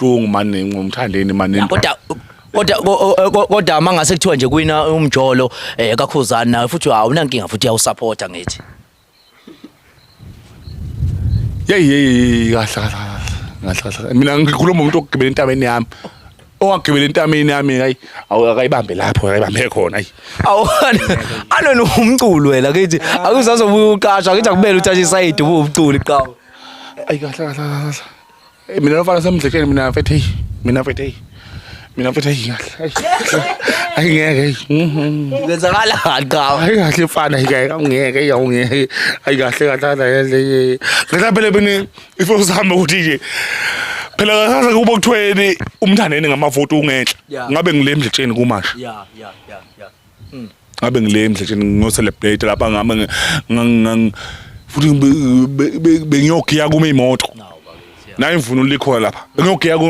Kubuhlungu mani ngomthandeni mani. Kodwa mangase kuthiwa nje kuwina umjolo kaKhuzani nawe futhi awunankinga futhi uyawusupporta ngithi. Hey hey, kahle kahle kahle kahle kahle. Mina ngikhuluma umuntu okugibela entabeni yami. Owagibela entameni yami, hayi, akayibambe lapho, akayibambe khona, hayi. Awu, anona umculo wena kithi akusazobuya uqasha ngithi akumele uthathe isayidi ube umculi qhawe. Ayi, kahle kahle kahle. Mina lofana semdletsheni, mina mfethu, hey, mina mfethu, hey. Mina mfethu, hey, kahle. Hayi, ngeke, hey. Kwenzakalani, qhawe? Hayi kahle mfana, hayi ngeke, awungeke, hey, awungeke. Hayi kahle kahle kahle. Ngicela phela beni ifo sihamba ukuthi nje phela kahle kubo kuthweni umthandeni ngamavoto ungenhla. Ngabe ngile emdletsheni kumanje. Ngabe ngile emdletsheni ngo celebrate lapha, ngabe futhi bengiyogiya kuma imoto. Nawu bakithi. Nayo imvunulo ikhona lapha. Bengiyogiya.